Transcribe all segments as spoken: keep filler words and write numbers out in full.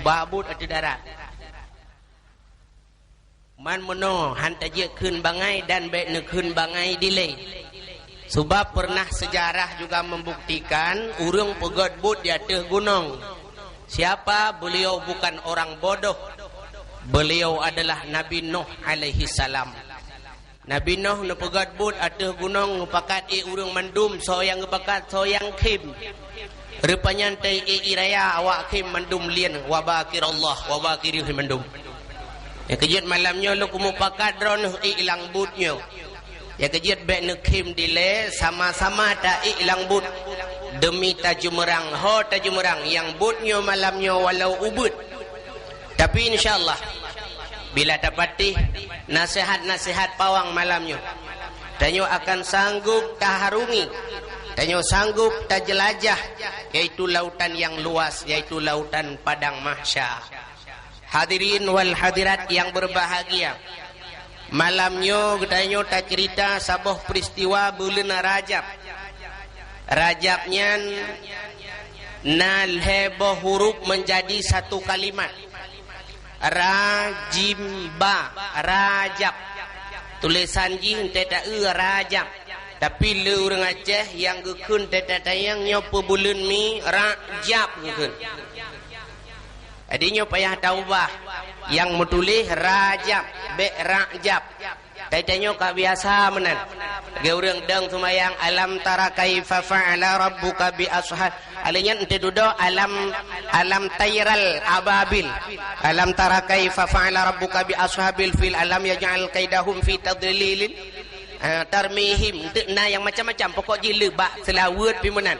Bah buet ateueh darat. Man meunoe han tajeuet kheun bangai dan bék neukheun bangai dilée. Sebab pernah sejarah juga membuktikan ureuëng peugét buet di ateueh gunong. Siapa? Beliau bukan orang bodoh. Beliau adalah Nabi Nuh alaihi salam. Nabi Nuh neupeugét buet ateueh gunong, geupakat ék ureuëng mandum, soe nyang geupakat, soe nyang khém. Rupanya teuék ék raya awak khém mandum lien, wabakir Allah, wabakir mandum. Nyang keujeuet malam nyoe lôn kumupakat droeneuh ék lam buet nyoe. Nyang keujeuet bék neukhém dilée, sama-sama taék lam buet. Deumi tajeumeurang, ho tajeumeurang, nyang buet nyoe malam nyoe walau ubeut. Tapi insya Allah, bila tapatéh nasihat-nasihat pawang malam nyoe, tanyoe akan sanggup taharungi, tanyoe sanggup tajelajah, yaitu lautan yang luas, yaitu lautan padang mahsyar. Hadirin wal hadirat yang berbahagia, malam nyoe geutanyoe tacerita saboh peristiwa buleuen Rajab. Rajab nyan na lhée boh huruf menjadi satu kalimat. Ra, jim, ba, Rajab. Tulésan jih teuta eu Rajab. Tapi le ureuëng Aceh nyang geukheun teuta tayang nyoe peubuleuen mi Rajab geukheun. Jadi nyoe payah taubah. Nyang meutuléh Rajab, bék Rajab. Tanyoe ka biasa meunan. Lagée ureuëng dong seumayang, "Alam tara kaifa fa'ala rabbuka bi ashab." Alé nyan ente dudoe alam, alam tairal ababil. "Alam tara kaifa fa'ala rabbuka bi ashabil fil, alam yaj'al kaidahum fi tadlilin." Ah, tarmihim, enteuk na nyang macam-macam, pokok jih le bak seulaweuet pi meunan.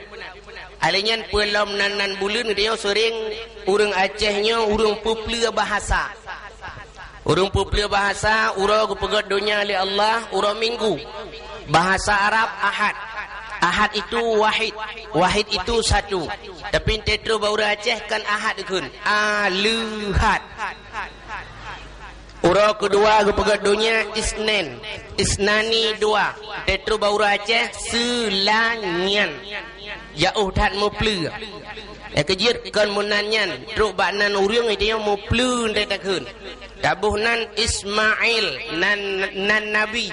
Alé nyan peulom nan, nan buleuen geutanyoe seuring ureuëng Aceh nyoe ureuëng peupleue bahasa. Ureuëng peupleue bahasa, uroe geupeugét donya lé Allah, uroe Minggu. Bahasa Arab Ahad. Ahad itu wahid. Wahid itu satu. Tapi ente trok bak ureuëng Aceh kan Ahad geukheun. Aleuhat. Uroe keudua geupeugét donya Isnin. Isnani dua. Ente trok bak ureuëng Aceh Seulanyan. Jaôh that meupleue. Nyang keujeuet kon meunan nyan, trok bak nan ureuëng itu nyang meupleue ente takheun. Taboh nan Ismail, nan, nan Nabi.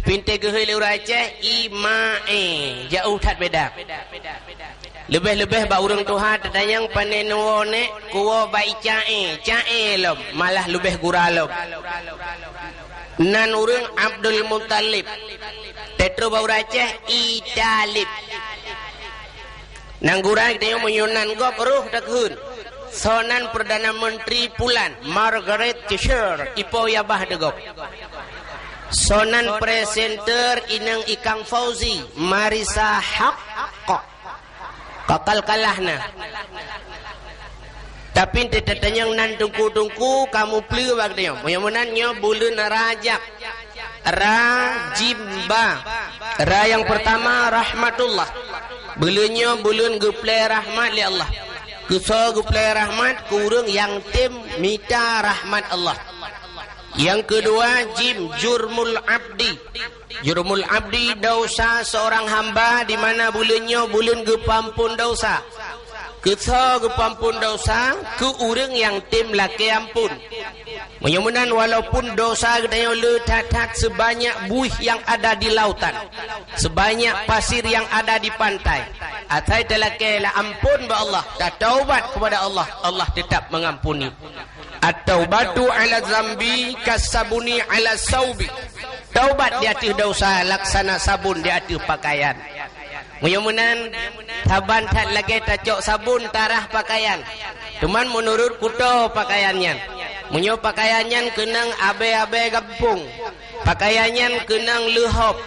Tapi ente geuhôi lé ureuëng Aceh, Imae. Jaôh that beda. Leubeh-leubeh bak ureuëng tuha tatanyong pane neuwoe nek, kuwoe bak icae, cae lom, malah leubeh gura lom. Nan ureuëng Abdul Muttalib. Ente trok bak ureuëng Aceh, Italib. Nan gura geutanyoe meunyoe nan gob roh takheun. Soe nan Perdana Menteri pulan, Margaret Thatcher, ipo ya bah deugop. Soe nan presenter inong Ikang Fauzi, Marissa Haque. Kakal kalah na. Tapi ente tatanyong nan teungku-teungku ka meupleue bak geutanyoe. Meunyoe meunan nyoe buleuen Rajab. Ra, jim, ba. Ra nyang pertama rahmatullah. Buleuen nyoe buleuen geuplée rahmat lé Allah. Keu soe geuplée rahmat? Keu ureuëng nyang tem mita rahmat Allah. Nyang keudua jim jurmul abdi. Jurmul abdi, dosa seorang hamba, di mana buleuen nyoe buleuen geupeuampon dosa. Keu soe geupeuampon dosa? Keu ureuëng nyang tem lakée ampon. Meunyoe meunan, walaupun dosa geutanyoe le that-that sebanyak buih yang ada di lautan, sebanyak pasir yang ada di pantai, asai talakée la ampon bak Allah, tataubat kepada Allah, Allah tetap mengampuni. At-taubatu ala zambi kasabuni ala saubi. Taubat di ateueh dosa laksana sabun di ateueh pakaian. Meunyoe meunan, saban that lagée tacok sabun tarah pakaian. Teuma meunurot kuto pakaian nyan. Meunyoe pakaian nyan keunong abée-abée gampông, pakaian nyan keunong leuhop,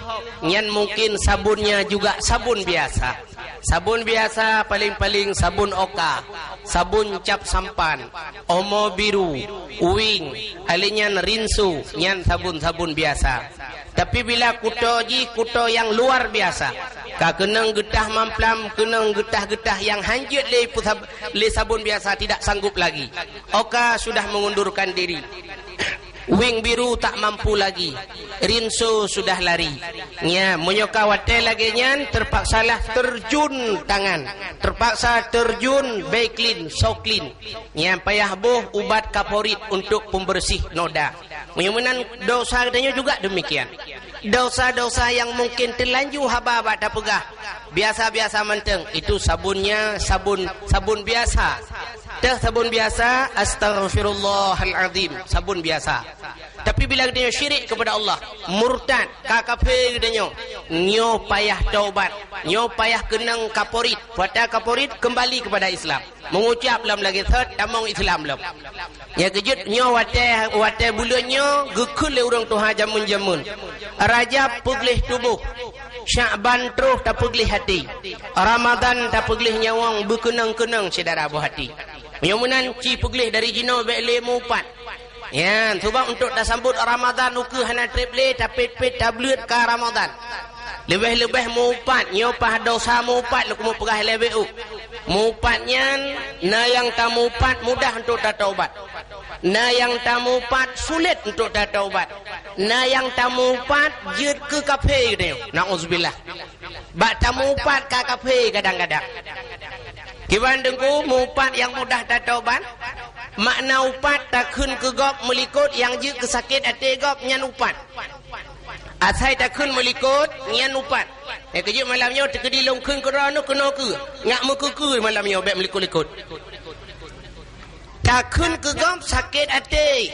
nyan mungkin sabunnya juga sabun biasa. Sabon biasa, paléng-paléng sabon oka, sabon cap sampan, omo biru, uwing, alé nyan rinso, nyan sabon-sabon biasa. Tapi bila kuto jih kuto nyang luar biasa, ka keunong geutah mamplam, keunong geutah-geutah nyang hanjeuet lé pusab-, lé sabon biasa tidak sanggup lagi. Oka sudah mengundurkan diri. Wing biru tak mampu lagi, rinso sudah lari. Nya, meunyoe ka watée lagée nyan, terpaksalah terjun tangan, terpaksa terjun Baiklin, Soklin. Nya, payah boh ubat kaporit untuk pembersih noda. Meunyoe meunan, dosa geutanyoe juga demikian. Dosa-dosa yang mungkin terlanjur haba bak tapeugah, biasa-biasa mantong, itu sabunnya sabun, sabun biasa. Teuh sabun biasa, astaghfirullahalazim, sabun biasa. Tapi bila geutanyoe syirik kepada Allah, murtad, ka kafé geutanyoe, nyoe payah taubat, nyoe payah keunong kaporit. Kuata kaporit kembali kepada Islam. Mengucap lom lagée thot, tamong Islam lom. Nyang keujeuet nyoe watée, watée buleuen nyoe geukheun lé ureuëng tuha jameun-jameun. Rajab peugleh tuboh, Syakban troh tapeugleh até, Ramadan tapeugleh nyawöng beukeunong-keunong syedara boh até. Meunyoe meunan ci peugleh dari jinoe bék lé meuupat. Nyan, sabab untuk tasambot Ramadan ukeue hana treb lé, tapet-pet tableuet ka Ramadan. Leubeh-leubeh meuupat, nyoe paih dosa meuupat, lôn keumeung peugah lé bék u. Meuupat nyan, na nyang tameuupat mudah untuk tataubat. Na nyang tameuupat sulet untuk tataubat. Na nyang tameuupat jeuet keu kafé geutanyoe. Nauzubillah. Bak tameuupat ka kafé kadang-kadang. Kiban teungku meuupat nyang mudah tataubat, makna upat takheun keu gob meulikot nyang jeuet keu sakét até gob nyan upat. Asai takheun meulikot nyan upat. Nyang keujeuet malam nyoe teukeudi lôn kheun keudroe nyoe keunoe keu, ngak meukeukeu malam nyoe bék meulikot-likot. Takheun keu gob sakét até,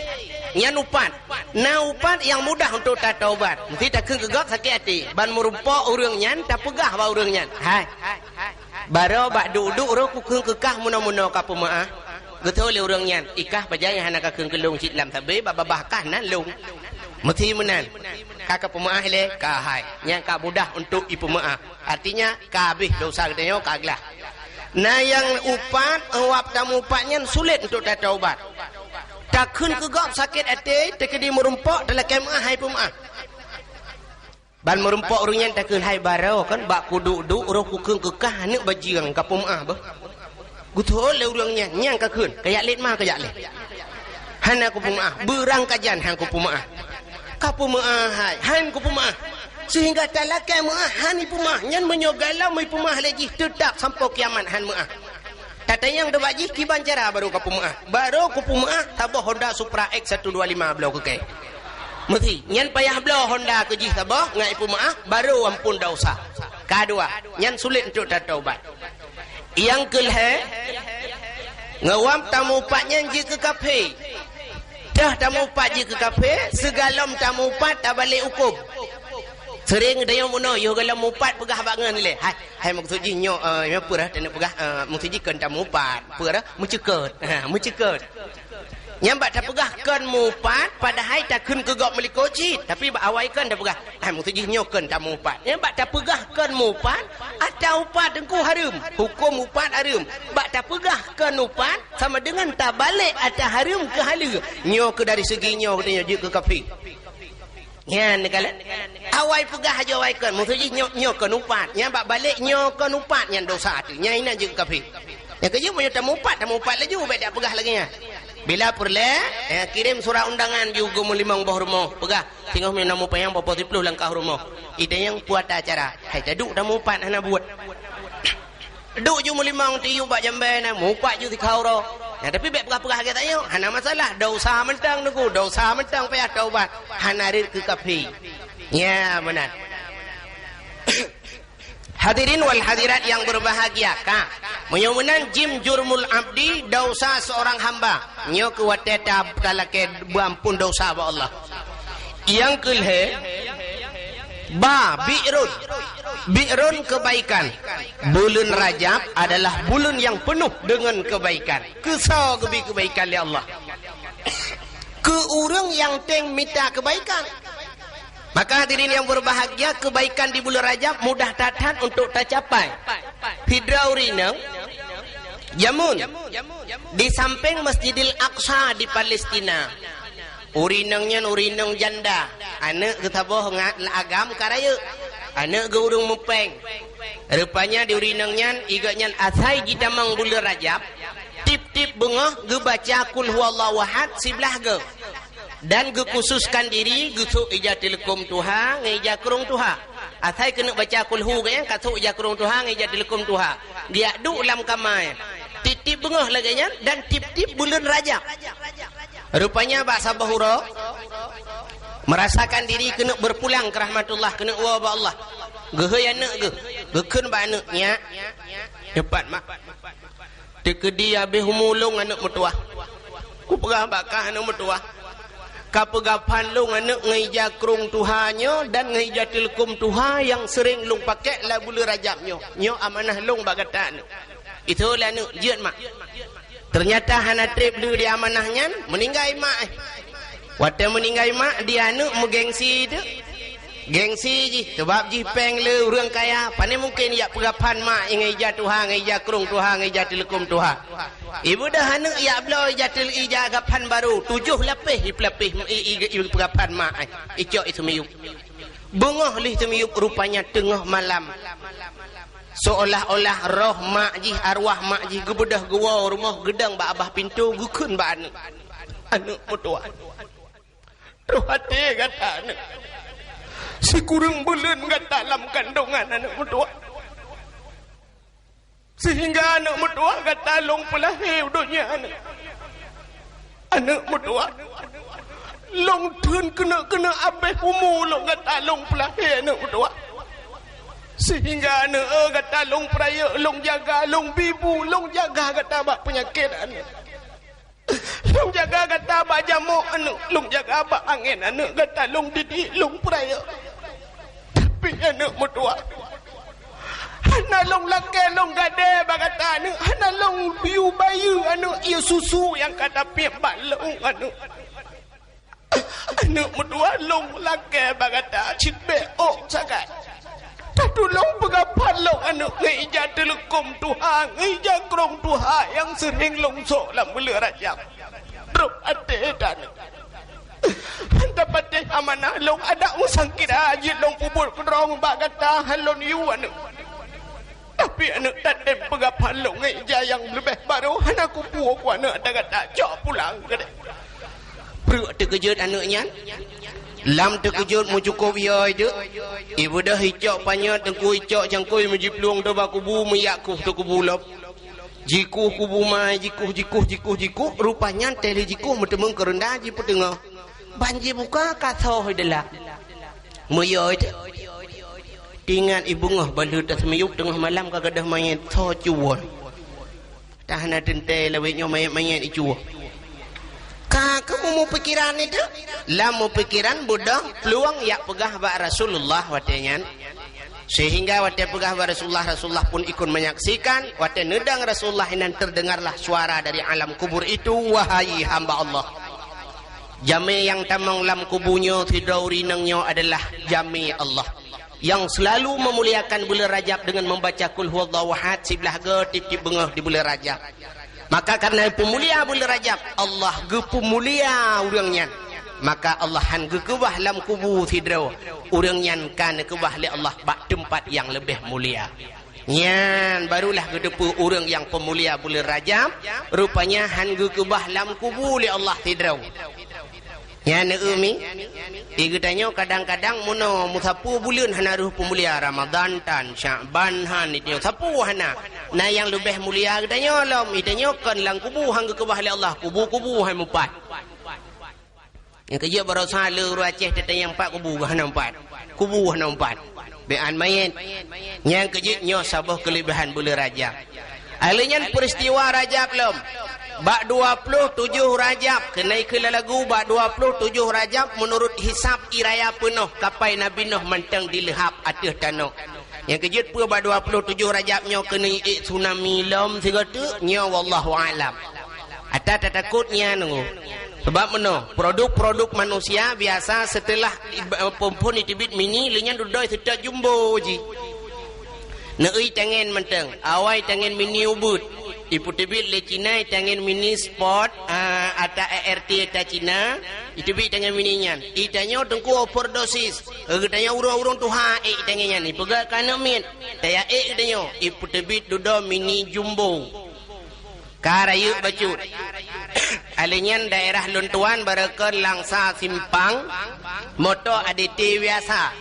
nyan upat. Na upat nyang mudah untuk tataubat. Meusti takheun keu gob sakét até. Ban meurumpok ureuëng nyan, tapeugah bak ureuëng nyan, "Hai, baroe bak duek-duek roh kukheun keu kah meunoe-meunoe ka peumeuáh." Geutho lé ureuëng nyan, "I kah pajan nyang hana kakheun keu lôn cit lam sabe, bak babah kah nan lôn." Meusti meunan. Ka kapeumeuáh ilée? Ka hai. Nyan ka mudah untuk ipeumeuáh. Artinya, ka habéh dosa geutanyoe ka glah. Na nyang upat, wab tameuupat nyan sulet untuk tataubat. Takheun keu gob sakét até, teukeudi meurumpok talakée meuáh hai peumeuáh. Ban meurumpok ureuëng nyan takheun, "Hai baroe kan bak kuduek-duek roh kukheun keu kah aneuk bajeueng ka peumeuáh beuh." Geutho lé ureuëng nyan, nyang kakheun, "Kajak lét ma, kajak lét." "Hana kupeumeuáh, beurangkajan han kupeumeuáh." "Ka peumeuáh hai?" "Han kupeumeuáh." Sehingga talakée meuáh han ipeumeuáh. Nyan meunyoe galom ipeumeuáh lé jih teutab sampoe kiamat han meuáh. Tatanyong teubak jih kiban cara baroe ka peumeuáh. "Baroe kupeumeuáh saboh Honda Supra X satu dua lima bloe keu kée." Meusti nyan payah bloe Honda keu jih saboh ngon ipeumeuáh, baroe amphon dosa. Ka dua, nyan sulet untuk tataubat. Nyang keu lhée, ngon wab tameuupat nyan jeuet keu kafé. Teuh tameuupat jeuet keu kafé, sigohlom tameuupat tabalek hukôm. Seuréng tanyoe meunoe, yoh gohlom meuupat peugah bak ngon ilée, "Hai, hai, maksud jih nyoe, eh, nyoe peue rah taneuk peugah, eh, maksud jih kon tameuupat, peue rah, meuceukeut." Ha, meuceukeut. Nyan bak tapeugah kon meuupat, padahai takheun keu gob meulikot cit, tapi bak awai kon tapeugah, "Hai, maksud jih nyoe kon tameuupat." Nyan bak tapeugah kon meuupat, ata upat teungku hareuem, hukôm upat hareuem. Bak tapeugah kon upat, sama deungon tabalek ata hareuem keu haleue. Nyoe keu dari segi nyoe geutanyoe jeuet keu kafé. Nyan neukalon. Awai peugah ajo awai kon, maksud jih nyoe, nyoe kon upat. Nyan bak balek nyoe kon upat, nyan dosa teuh. Nyan inan jeuet keu kafé. Nyang keujeuet meunyoe tameuupat, tameuupat laju, bék tapeugah lagée nyan. Bila peureulée, eh, kirém surat undangan ju geumeulimong boh rumoh. Peugah, "Singoh meunyoe na mupayang poh siploh langkah rumoh." Itanyong peue ata acara. Hai taduek tameuupat hana buet. Duek ju meulimong tiyueb bak jambée na, meuupat ju sikha uroe. Nah, tapi bék peugah-peugah lagée tanyoe, hana masalah, dosa mantong teungku, dosa mantong payah taubat, hana rhot keu kafé. Nya, meunan. Hadirin wal hadirat yang berbahagia, ka. Meunyoe meunan jim jurmul abdi, dosa seorang hamba. Nyoe keu watée ta-, talakée beuamphon dosa bak Allah. Nyang keu lhée, ba, bi'run. Bi'run kebaikan. Buleuen Rajab adalah buleuen nyang peunoh deungon kebaikan. Keu soe geubri kebaikan lé Allah? Keu ureuëng nyang teng mita kebaikan. Maka hadirin yang berbahagia, kebaikan di bulan Rajab mudah that-that untuk tacapai. Sidroe ureuëng inong jameun di sampéng Masjidil Aqsa di Palestina. Ureuëng inong nyan ureuëng inong janda, aneuëk geuh saboh ngat agam ka rayeuk, aneuëk geuh ureuëng mupéng. Rupanya di ureuëng inong nyan, i gobnyan asai jitamong buleuen Rajab, tieb-tieb beungoh geubaca Qul Huwallahu Ahad siblaih goe. Dan geukhususkan diri geusok ija teuleukom tuha ngon ija krong tuha. Asai keuneuk baca kulhu geuh nyan ka sok ija krong tuha ngon ija teuleukom tuha. Geujak duek lam kama nyan. Tieb-tieb beungoh lagèe nyan dan tieb-tieb buleuen Rajab. Rupanya bak saboh uroe, merasakan diri keuneuk berpulang ke rahmatullah, keuneuk woe bak Allah. Geuhôi aneuk geuh, geukheun bak aneuk, "Nyak, nyoe pat mak. Teukeudi habéh umu lôn aneuk meutuwah. Kupeugah bak kah aneuk meutuwah, ka peugaphan lôn aneuk ngon ija krong tuha nyoe dan ngon ija teuleukom tuha nyang seuréng lôn pakèk lam buleuen Rajab nyoe. Nyoe amanah lôn bak gata aneuk." Itu lé aneuk, "Jeuet mak." Teunyata hana trép lé di amanah nyan, meuninggai mak, eh. Watèe meuninggai mak, di aneuk meugengsi teuk. Gengsi jih, sabab jih péng lé ureueng kaya, pane mungken jak peugaphan mak ngon ija tuha, ngon ija krong tuha, ngon ija teuleukom tuha. Ibeudôh aneuk jak bloe ija teul-, ija gaphan barô, tujoh lapéh ipeulapéh, i, i, i, ipeugaphan mak, eh. Icok iseumiyueb. Beungoh lé iseumiyueb, rupanya teungoh malam. Seolah-olah roh mak jih, arwah mak jih geubeudôh geuwoe rumoh, geudong bak babah pintoe, geukheun bak aneuk, "Aneuk meutuwah, troh até gata aneuk. Sikureueng buleuen gata lam kandongan aneuk meutuwah. Sehingga aneuk meutuwah gata lôn peulahé u donya aneuk. Aneuk meutuwah, lôn theun keuneuk-keuneuk habéh umu lôn gata lôn peulahé aneuk meutuwah. Sehingga aneuk, eh, gata lôn peurayeuk, lôn jaga, lôn bi bu, lôn jaga gata bak peunyakét aneuk. Lôn jaga gata bak jamok aneuk, lôn jaga bak angén aneuk, gata lôn didik, lôn peurayeuk. Tapi aneuk meutuwah, hana lôn lakèe lôn gadée bak gata aneuk, hana lôn yue bayeue aneuk, yue susu nyang ka tapiep bak lôn aneuk. Aneuk meutuwah, lôn lakèe bak gata cit bèk ôk sagai. Tatulông peugaphan lôn aneuk ngon ija teuleukom tuha, ngon ija krông tuha nyang seuréng lôn sôk lam buleuen Rajab. Troh até taneuh. Hana patéh amanah lôn, adak usang kira jeuet lôn peubuet keudroe bak gata, han lôn yue aneuk. Tapi aneuk, tatem peugaphan lôn ngon ija nyang leubeh barô, hana kupuwoe ku aneuk, ata gata cok pulang keudéh. Pruek teukeujot aneuk nyan. Lam teukeujot meucukôp yôi teuk. Ibeudôh icok panyöt, teungku icok cangkôi, meujiplueng teuk bak kubu, meuyak kueh teuk kubu lom. Jikueh kubu ma, jikueh, jikueh, jikueh, jikueh. Rupa nyan teuh lheueh jikueh meuteumeung keu reunda jipeuteungoh. Ban jibuka ka soh i dalam. Meuyôi teuk. Teuingat i beungoh ban lheueh taseumiyueb teungoh malam ka gadôh manyét soe cuwoe. Ata hana teuntèe lawét nyoe manyét-manyét icuwoe. Ka, ka meupikeran itu. Lam meupikeran beudôh plueng jak peugah bak Rasulullah watèe nyan. Sehingga watèe peugah bak Rasulullah, Rasulullah pun ikut menyaksikan, watèe neudong Rasulullah inan terdengarlah suara dari alam kubur itu, "Wahai hamba Allah, jamé nyang tamong lam kubu nyoe sidroe ureueng inong nyoe adalah jamé Allah, nyang selalu memuliakan buleuen Rajab dengan membaca Qul Huwallahu Ahad siblaih goe tiep-tiep beungoh di buleuen Rajab. Maka kareuna peumulia buleuen Rajab, Allah geupeumulia ureueng nyan. Maka Allah han geukeubah lam kubu sidroe. Ureueng nyan ka neukeubah lé Allah bak teumpat nyang leubeh mulia." Nyan barulah geuteupeue ureueng nyang peumulia buleuen Rajab, rupanya han geukeubah lam kubu lé Allah sidroe. Nyan eu mi, di geutanyoe kadang-kadang meunoe meusapeue buleuen hana rhoh peumulia, Ramadan tan, Syakban han, di tanyoe sapeue hana. Na nyang leubeh mulia geutanyoe lom, di tanyoe kon lam kubu han geukeubah lé Allah, kubu-kubu han mupat. Nyang keujeuet baroesa le ureueng Aceh teuntang nyang pat kubu hana mupat. Kubu hana mupat. Beuan manyét. Nyang keujeuet nyoe saboh keuleubehan buleuen Rajab. Lheueh nyan peuristiwa Rajab lom. Bak dua ploh tujoh Rajab, keuneuk keu lalagu bak dua ploh tujoh Rajab meunurot hisab i raya peunoh kapai Nabi Nuh mantong dileuhab ateueh tanoh. Nyang keujeuet peue bak dua ploh tujoh Rajab nyoe keuneuk ék tsunami lom sigoe teuk, nyoe wallahu a'lam. Ata tatakot nyan nunggu. Sabab meunoe, produk-produk manusia biasa seuteulah, eh, phôn-phôn jiteubiet mini, lheueh nyan dudoe seutôt jumbo jih. Neueu tangen mantong, awai tangen mini ubeut. Ipeuteubiet lé Cina tangen mini sport, ah, ata A R T ata Cina, iteubiet tangen mini nyan. Itanyoe teungku overdosis. Geutanyoe ureueng-ureueng tuha ék tangen nyan, ipeugah ka aneuk miet. Taya ék geutanyoe, ipeuteubiet dudoe mini jumbo. Ka rayeuk bacut. Alèh nyan daerah lôn tuan barokon Langsa Simpang, moto A D T biasa.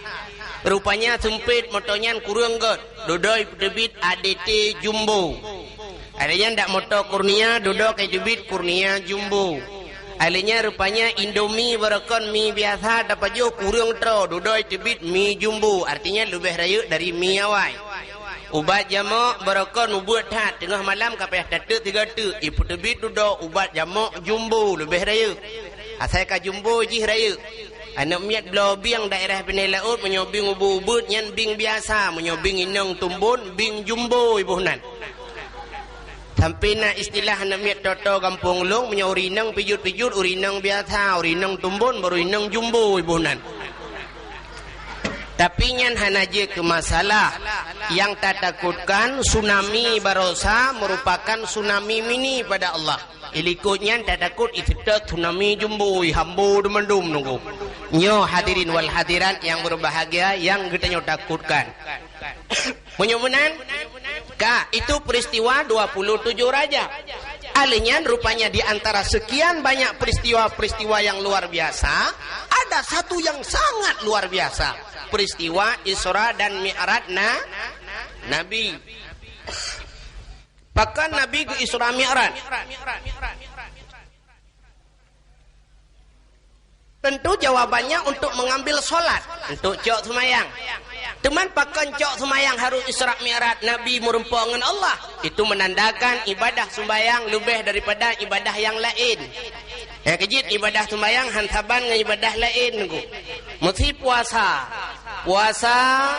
Rupanya seumpet moto nyan kureueng gèt, dudoe peuteubiet A D T jumbo. Alèh nyan dak moto Kurnia, dudoe ka teubiet Kurnia jumbo. Alèh nyan rupanya Indomie barokon mi biasa tapajoh kureueng troh, dudoe teubiet mi jumbo, artinya leubeh rayeuk dari mi awai. Ubat jamok barokon mubuet that, teungoh malam ka payah tateuk tiga teuk, ipeuteubiet dudoe ubat jamok jumbo leubeh rayeuk. Asai ka jumbo jih rayeuk. Aneuk miet bloe bieng daerah Binéh Laôt, meunyoe bieng ubeuet-ubeuet nyan bieng biasa, meunyoe bieng inong tumbon, bieng jumbo iboh nan. Sampai na istilah aneuk miet toto gampông lôn, meunyoe ureueng inong pijot-pijot, ureueng inong biasa, ureueng inong tumbon, baru inong jumbo iboh nan. Tapi nyan hana jeuet keu masalah. Nyang tatakutkan tsunami barosa merupakan tsunami mini pada Allah. Ilikot nyan tatakot iseutôt tsunami jumbo, ihambo deumandum nunggu. Nyoe hadirin wal hadirat nyang berbahagia, nyang geutanyoe takutkan. Meunyoe meunan, ka, itu peristiwa dua puluh tujuh Rajab. Alèh nyan rupanya di antara sekian banyak peristiwa-peristiwa yang luar biasa, ada satu yang sangat luar biasa. Peristiwa Isra dan Mi'raj na-, Nabi. Pakon Nabi geu-Isra Mi'raj? Tentu jawabannya untuk mengambil solat, untuk cok seumayang. Teuma pakon cok seumayang harôh Isra Mi'raj, Nabi meurumpok ngon Allah? Itu menandakan ibadah sumbayang leubeh daripada ibadah nyang laén. Nyang keujeuet ibadah sumbayang han saban ngon ibadah laén nunggu. Meusi puasa. Puasa,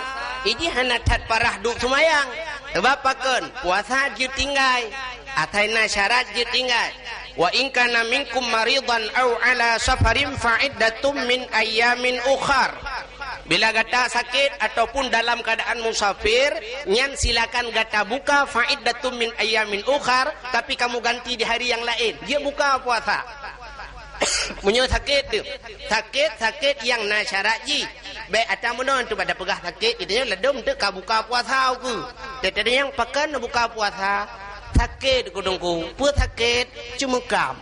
iji hana that parah duek sumbayang. Sabab pakon? Puasa jeuet tinggai. Asai na syarat jeuet tinggai. "Wa in kana minkum maridan aw ala safarin fa iddatum min ayyamin ukhar." Bila gata sakét ataupun dalam keadaan musafir, nyan silakan gata buka, fa iddatum min ayyamin ukhar, tapi kamu ganti di hari yang laén. Jeuet buka puasa. Meunyoe sakét tu, sakét, sakét nyang na syarat jih. Bèk atra meunan tu bak tapeugah sakét, geutanyoe ladôm teuk ka buka puasa ukeue. Teuntèe nyang pakon buka puasa, sakét ku teungku, peue sakét, ceumeukaem.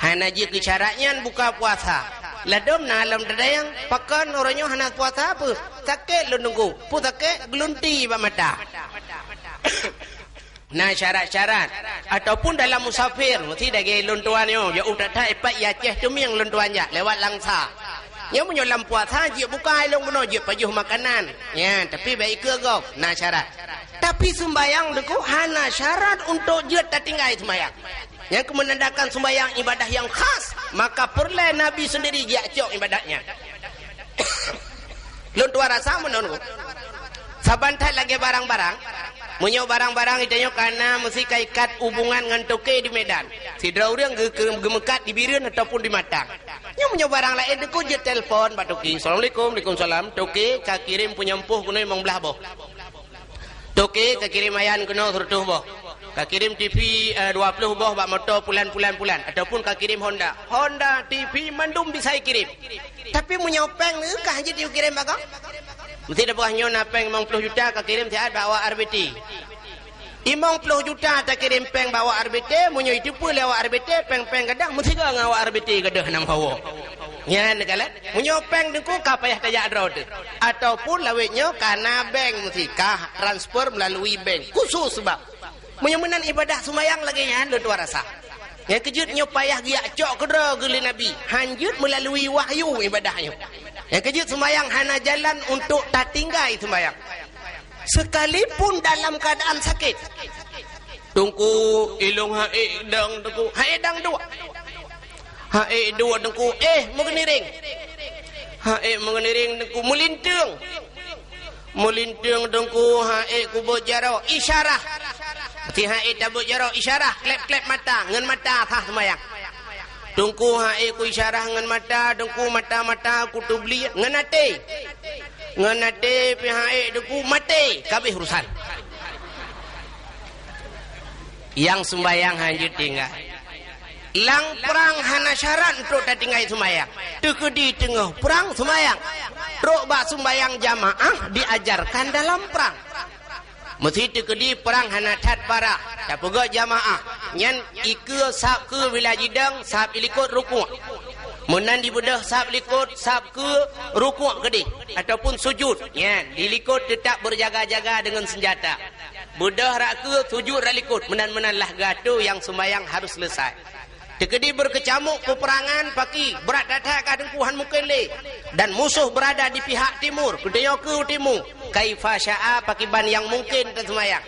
Hana jeuet keu syarat nyan buka puasa. Ladôm na lom teudayang, pakon uroe nyoe hana puasa peue? Sakét lôn teungku, peue sakét, geulunti bak mata. Na syarat-syarat. Ataupun dalam musafir, meusi lagèe lôn tuan nyoe, jak u that-that ipat i Aceh Teumieng lôn tuan jak, lewat Langsa. Nyoe meunyoe lam puasa, jeuet buka ilong bunoe, jeuet pajoh makanan. Nyan, tapi bèk ikeue gob, na syarat. Tapi sumbayang teungku hana syarat untuk jeuet tatinggai sumbayang. Nyan keu menandakan sumbayang ibadah nyang khas, maka peureulèe Nabi seundiri jijak cok ibadat nyan. Lôn tuan rasa meunan, Bu. Saban that lagèe barang-barang, meunyoe barang-barang geutanyoe ka na meusi ka ikat hubungan ngon toke di Medan. Sidroe ureueng geu-, geu-, geumeukat di Bireuen ataupun di Matang. Nyoe meunyoe barang laén teungku jeuet telepon bak toke. "Assalamualaikum." "Waalaikumsalam." "Toke, ka kirém peunyampôh keunoe limong blaih boh." Toke ka kirém ayan keunoe seureutôh boh. Ka kirém T V, eh, dua ploh boh bak moto pulan, pulan, pulan. Ataupun ka kirém Honda. Honda, T V, mandum bisa ikirém. Tapi meunyoe péng neu kah jeuet ikirém bak gob? Meusti tapeugah nyoe na péng limong ploh juta ka kirém siat bak awak R B T. Limong ploh juta takirém péng bak awak R B T, meunyoe iteupeue lé awak R B T, péng-péng gadang meusigoe ngon awak R B T gadôh nam hawa. Nyan kalon. Meunyoe péng teungku ka payah tajak droe teuh. Ataupun lawét nyoe ka na bank meusi ka transfer melalui bank khusus bak. Meunyoe meunan ibadah sumbayang lagèe nyan lôn tuan rasa. Nyang keujeuet nyoe payah geujak cok keudroe geulé Nabi. Han jeuet melalui wahyu ibadah nyoe. Nyang keujeuet sumbayang hana jalan untuk tatinggai sumbayang. Sekalipun dalam keadaan sakit. Teungku, ilong haék dang teungku. Haék dang duek. Haék duek teungku, éh meugeuniréng. Haék meugeuniréng teungku, meulinteung. Meulinteung teungku, haék kubeuet jaroe, isyarah. Ti haék tabeuet jaroe, isyarah, klép-klép mata, ngon mata sah seumayang. Teungku, haék ku isyarah ngon mata, teungku, mata-mata ku teubliek ngon até. Ngon até pih haék teungku maté, ka abéh urusan. Nyang sumbayang han jeuet tinggai. Lam prang hana syarat untuk tatinggai sumbayang. Teukeudi teungoh prang sumbayang. Trok bak sumbayang jamaah diajarkan dalam prang. Meusi teukeudi prang hana that parah, tapeugah jamaah. Nyan ikeue sab keue bila jidong, sab ilikot rukuk. Meunan jibeudôh sab likot, sab keue rukuk keudeh, ataupun sujud. Nyan, di likot teutap beujaga-jaga deungon seunjata. Beudôh rot keue, sujud rot likot, meunan-meunan lah geuatô nyang seumayang harôh seuleusoe. Teukeudi beureukeumeucamok peuperangan paki, brat that-that ka teungku han mungken lé. Dan musoh beurada di pihak timur, geutanyoe keue timu. Kaifa syaa, pakiban nyang mungken taseumayang.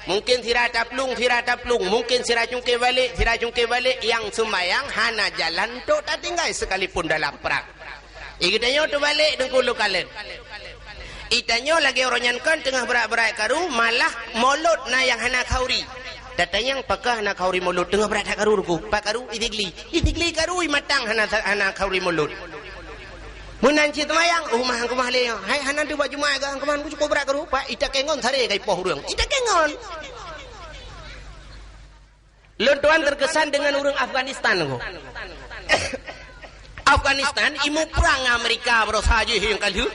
Mungken sira taplueng, sira taplueng, mungken sira cungke balek, sira cungke balek, nyang seumayang hana jalan untuk tatinggai sekalipun dalam prang. Di geutanyoe teubalek teungku lôn kalon. Di tanyoe lagée uroe nyan kon teungoh brat-brat karu, malah mulod na nyang hana khauri. Tatanyong pakon hana khauri mulod, teungoh brat that karu teungku. Pat karu, di Sigli. Di Sigli karu, di Matang hana, hana khauri mulod. Meunan cit seumayang, oh, mah angkeumah lé. Hai, hana teuh bak Jumaat gak angkeumah, cukôp brat karu. Pat, di Takengon saré ka ipoh ureuëng. Di Takengon. Lôn tuan terkesan dengan ureuëng Afghanistan ko. Afghanistan, imuprang ngon Amerika barosa jih nyang ka lheueh.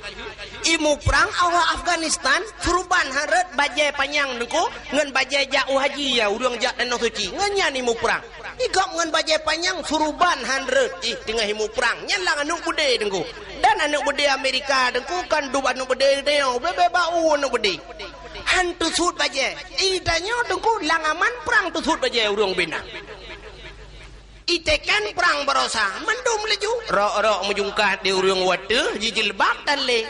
Imuprang awak Afghanistan, suruban han rhot, bajée panyang teungku, ngon bajée jak u haji ya, ureuëng jak Tanoh Suci. Ngon nyan imuprang. Igop ngon bajée panyang, suruban han rhot, ih, teungoh imuprang. Nyan lam aneuëk beudé teungku. Dan aneuëk beudé Amerika teungku, kan dub aneuëk beudé geutanyoe, beu-beu bau aneuëk beudé. Han teusuet bajée. Di tanyoe teungku lam aman prang teusuet bajée ureuëng bina. Di Takengon prang barosa, mandum laju. Rok-rok meujungkat di ureuëng watée, jijilbab tan lé.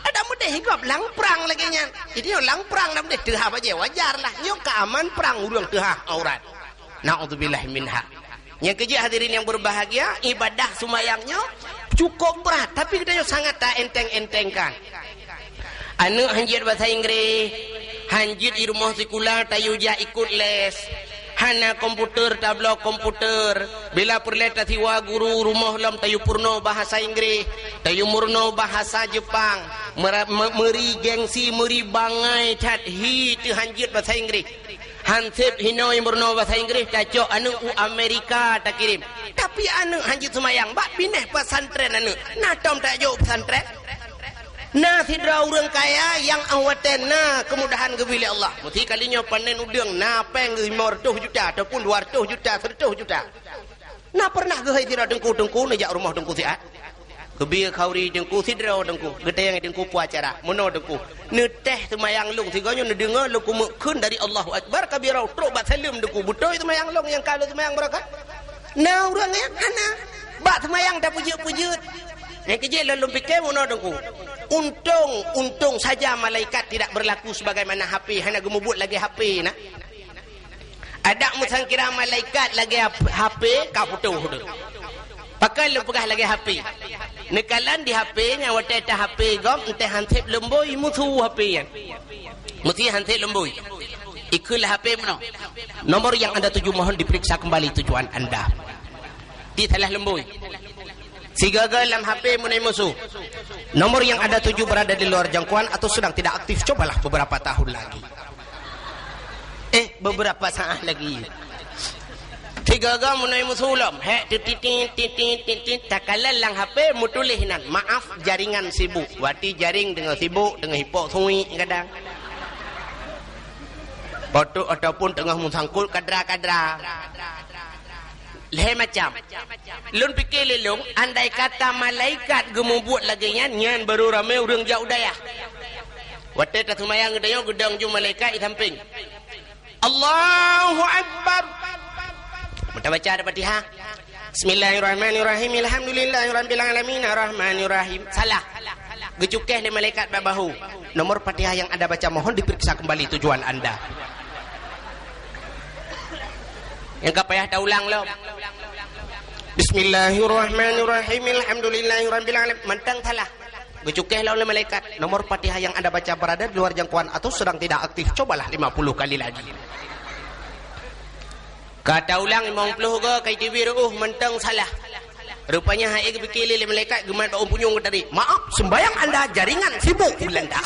Adak meudeh gob lam prang lagée nyan. Di tanyoe lam prang dak meudeh teuhah bajée, wajar lah. Nyoe ka aman prang ureuëng teuhah aurat. Naudzubillah minha. Nyang keujeuet hadirin yang berbahagia, ibadah seumayang nyoe cukup berat, tapi geutanyoe sangat taenteng-entengkan. Aneuëk han jeuet basa Inggréh, han jeuet di rumoh sikula tayue jak ikot les. Hana komputer, tabloe komputer. Bila peureulée tasiwa guru rumoh lom tayue peurunoe bahasa Inggréh, tayue meurunoe bahasa Jepang. Meura-, me-, meuri gengsi, meuri bangai that hi teuh han jeuet basa Inggréh. Han seb hinoe meurunoe basa Inggréh, tacok aneuëk u Amerika takirém. Tapi aneuëk han jeuet seumayang, bak binéh pesantren aneuëk. Na tom tajok pesantren? Na sidroe ureuëng kaya nyang 'oh watée na keumudahan geubri lé Allah. Meusi kali nyoe panen udeueng na péng lima ratus juta ataupun dua ratus juta, seratus juta. Na peureunah geuhôi sidroe teungku-teungku neujak rumoh teungku siat? Geubri khauri teungku sidroe teungku, geutanyong teungku peue acara. Meunoe teungku, neutéh seumayang lôn sigoe nyoe neudeungoe lôn keumeuk kheun dari Allahu Akbar kabira trok bak saleuem teungku. Beutôi seumayang lôn nyang ka lôn seumayang barokah? Na ureuëng nyan hana. Bak seumayang tapeujeuet-peujeuet. Nyang keujeuet lôn, lôn pike meunoe teungku. Untông, untông saja malaikat tidak berlaku sebagaimana H P, hana geumubuet lagée H P na. Adak meusangkira malaikat lagée H P ka putôh deuh. Pakon lôn peugah lagée H P? Neukalon di H P nyan watée ta H P gob, entée han seb leumbôi musu H P nyan. Meusi han seb leumbôi. Ikheun lé H P meunoe. Nomor yang Anda tuju mohon diperiksa kembali tujuan Anda. Di salah leumbôi. Sigaga lam H P meunoe musu. Nomor yang Anda tuju berada di luar jangkauan atau sedang tidak aktif, cobalah beberapa tahun lagi. Eh, beberapa saat lagi. Sigaga meunoe musu lom. Hek, titit, titit, titit, titit. Takalon lam H P meutuléh nan, "Maaf, jaringan sibuk." Berarti jaring teungoh sibuk, teungoh ipok suik kadang. Potok ataupun teungoh meusangkot kadra-kadra. Lhée macam. Lôn pike lé lôn, andai kata malaikat geumubuet lagée nyan, nyan barô ramé ureuëng jak u dayah. Watée taseumayang geutanyoe geudong ju malaikat di sampéng. Allahu Akbar. Meuta baca Al-Fatihah. Bismillahirrahmanirrahim. Alhamdulillahirabbil alamin. Arrahmanirrahim. Salah. Geucukéh lé malaikat bak bahu. Nomor Fatihah yang Anda baca mohon diperiksa kembali tujuan Anda. Nyang ka payah taulang lom. Bismillahirrahmanirrahim. Alhamdulillahirabbil alamin. Mantong salah. Geucukéh lom lé malaikat. Nomor Fatihah yang Anda baca berada di luar jangkauan atau sedang tidak aktif. Cobalah lima puluh kali lagi. Ka taulang limong ploh go, ka iteubiet reuôh, mantong salah. Rupanya hai geupike lé malaikat geumat bak ôn punyueng tadi. "Maaf, sembahyang anda jaringan sibuk," geulantak.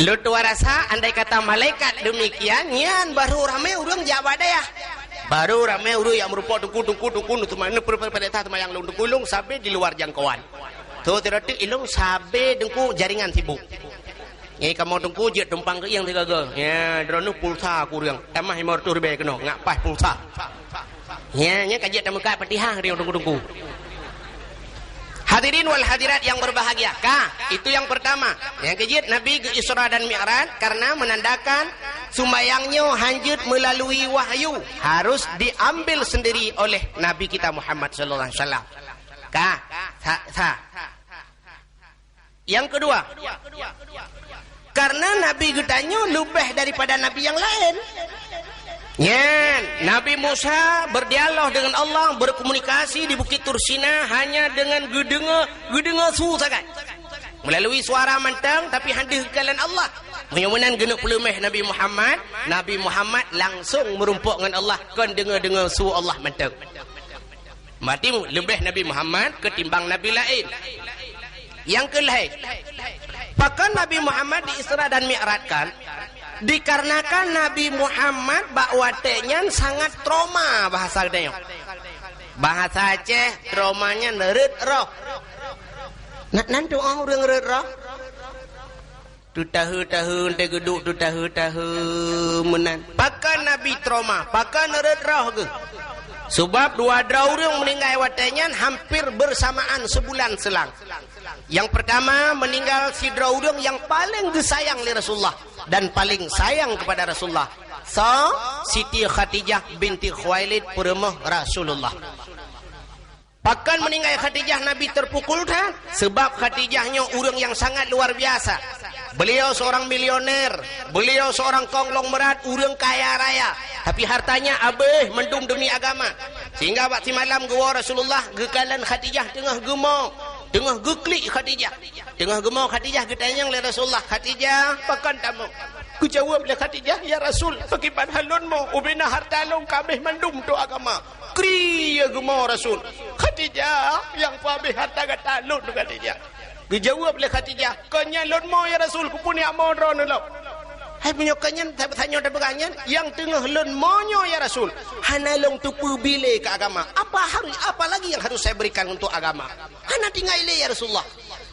Lôn tuan rasa, andai kata malaikat demikian, nyan barô ramé ureuëng jak bak dayah. Barô ramé ureuëng nyang meurumpok teungku, teungku, teungku, teuma-, teuma-, teuma-, teuma-, teuma-, teuma-, teuma-, teungku, lôn sabé di luar jangkauan. Tho, teurotik ilong sabé teungku jaringan sibuk. Nyan kamoe teungku jeuet tumpang keuieng sigaga. Ya, droeneuh pulsa kureueng. Tamah limong reutôh ribèe keunoe, ngat paih pulsa. Ya, nyan ka jeuet tameukat Fatihah di teungku-teungku. Hadirin wal hadirat yang berbahagia. Ka, itu yang pertama. Nyang keujeuet Nabi geu-Isra dan Mi'raj karena menandakan sumbayang nyoe hanjeuet melalui wahyu, harus diambil sendiri oleh Nabi kita Muhammad sallallahu alaihi wasallam. Ka, sa, sa. Yang kedua, karena Nabi geutanyoe leubeh daripada nabi nyang laén. Nyan, Nabi Musa berdialog dengan Allah, berkomunikasi di Bukit Tursina hanya dengan geudeungoe, geudeungoe su sagai. Melalui suara mantong, tapi hana geukalon Allah. Meunyoe meunan geuneuk peuleumeh Nabi Muhammad, Nabi Muhammad langsung meurumpok ngon Allah, kon deungoe-deungoe su Allah mantong. Berarti leubeh Nabi Muhammad ketimbang nabi laén. Nyang keulhèe, pakon Nabi Muhammad di-Isra dan Mi'rajkan? Dikarenakan Nabi Muhammad bak watèe nyan sangat trauma, bahasa geutanyoe. Bahasa Aceh, trauma nyan rhot roh. Na, na tu'oh ureueng rhot roh? Teutahe-tahe, 'oh geuduek teutahe-tahe meunan. Pakon Nabi trauma, pakon rhot roh geuh? Sebab dua droe ureueng meuninggai watèe nyan hampir bersamaan sebulan selang. Yang pertama, meninggal sidroe ureueng nyang paleng geusayang lé Rasulullah dan paleng sayang kepada Rasulullah. Soe? Siti Khadijah binti Khuwailid, peurumoh Rasulullah. Pakon meuninggai Khadijah Nabi terpukul that? Sebab Khadijah nyoe ureueng nyang sangat luar biasa. Beliau seorang milioner, beliau seorang konglomerat, ureueng kaya raya. Tapi hartanya abéh mandum demi agama. Sehingga bak simalam geuwoe Rasulullah geukalon Khadijah teungoh geumoe, teungoh geuklik Khadijah. Teungoh geumoe Khadijah geutanyong lé Rasulullah, "Khadijah, pakon tamoe?" Geujaweueb lé Khadijah, "Ya Rasul, pakriban han lôn moe, ubena harta lôn ka abéh mandum untuk agama." Kri ya geumoe Rasul. "Khadijah, nyang peue abéh harta gata lôn, Khadijah?" Geujaweueb lé Khadijah, "Kon nyan lôn moe ya Rasul, keupeue neujak moe droeneuh lom?" Hai meunyoe kon nyan, tanyoe tapeugah nyan, nyang teungoh lôn moe nyoe ya Rasul, hana lôn teupeue bi lé keu agama. Apa harus, apa lagi yang harus saya berikan untuk agama? Hana tinggai lé ya Rasulullah.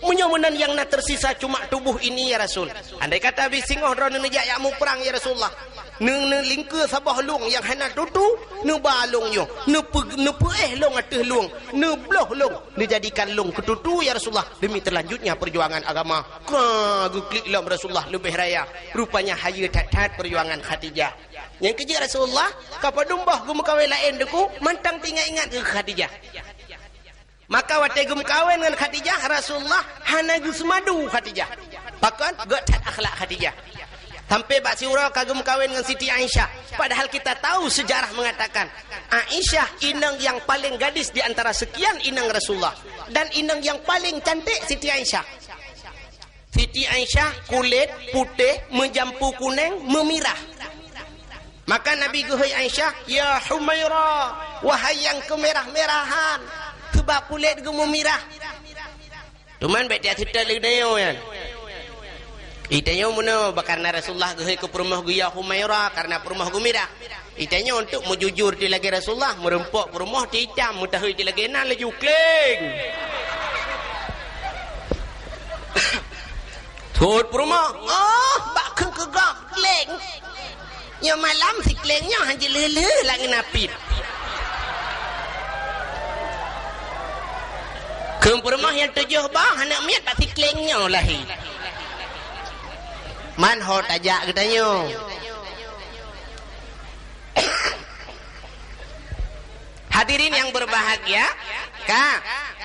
Meunyoe meunan nyang na tersisa cuma tubuh ini ya Rasul. Andai kata bit singoh droeneuh neujak jak muprang ya Rasulullah. Neu-, neulingkeue saboh lueng nyang hana tutu, neuba lueng nyoe, neupeu-, neupeuéh lueng ateueh lueng, neubloh lueng, neujadikan lueng keu tutu ya Rasulullah demi terlanjutnya perjuangan agama. Ka geuklik lom Rasulullah leubeh raya. Rupanya hayeue that-that perjuangan Khadijah. Nyang keujeuet Rasulullah ka padum boh geumeukawen laén teungku, mantong teuingat-ingat keu Khadijah. Maka watée geumeukawen ngon Khadijah, Rasulullah hana geuseumadu Khadijah. Pakon? Gét that akhlak Khadijah. Sampai bak siuroe ka geumeukawen ngon Siti Aisyah. Padahal kita tahu sejarah mengatakan, Aisyah inong yang paling gadis di antara sekian inong Rasulullah. Dan inong yang paling cantik Siti Aisyah. Siti Aisyah kulét putéh, meujampu kuneng, meumirah. Maka Nabi geuhôi Aisyah, "Ya Humaira, wahai nyang keumirah-mirahan, keubah kulét geumeumirah." Teuma bék tiak seutôt lé geutanyoe nyan. Geutanyoe meunoe, bah kareuna Rasulullah geuhôi keu peurumoh geuh, "Ya Humaira," kareuna peurumoh geumirah. Geutanyoe untuk meujujur ti lagée Rasulullah, meurumpok peurumoh ti itam, meutahôi ti lagée nan laju kleng. Thot peurumoh, "Oh, bak kheun keu gob kleng." Nyoe malam si kleng nyoe han jileuh-leuh lam ngon apit. Kheun peurumoh nyang tujoh boh aneuk miet bak si kleng nyoe lahé. Man ho tajak geutanyoe. Hadirin yang berbahagia, ka,